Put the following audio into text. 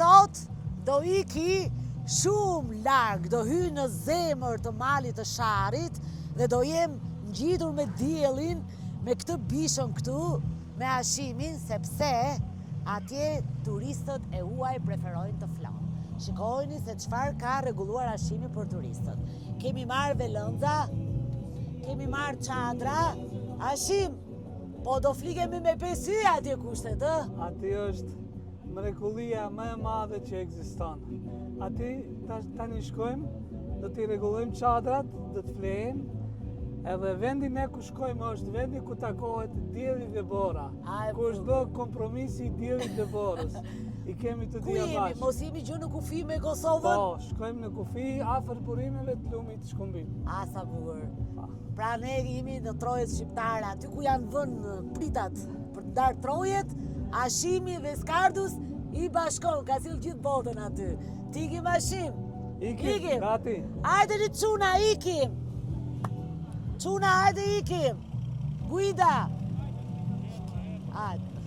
Sot do iki shumë larg, do hy në zemër të malit të Sharrit dhe do jem ngjitur me diellin, me këtë bishën këtu, me Hashimin, sepse atje turistët e huaj preferojnë të flenë. Shikojeni se çfarë ka rregulluar Hashimi për turistët. Kemi marrë velënza, kemi marrë çadra. Hashim, po do flikemi me pesë yje atje kushtet, ë? Aty është mrekullia më e madhe që ekziston. Aty tani shkojmë, do t'i rregullojmë çadrat, do të flejmë. Edhe vendi ne ku shkojmë është vendi ku takohet dielli dhe bora. Ku është bë kompromisi i diellit dhe borës. I kemi të dyja bashkë. Ku jemi? Mos jemi gjë në kufi me Kosovën? Po, shkojmë në kufi afër burimeve të lumit Shkumbin. A, sa bukur. Pra ne jemi në trojet shqiptare, aty ku janë vënë pritat për të ndarë trojet, Hashimi dhe Skardus i bashkon, ka sjellë gjithë botën aty. Të ikim Hashim. Ikim, ikim. Gati. Hajde një çuna, ikim. Çuna, hajde ikim. Guida. Hajde.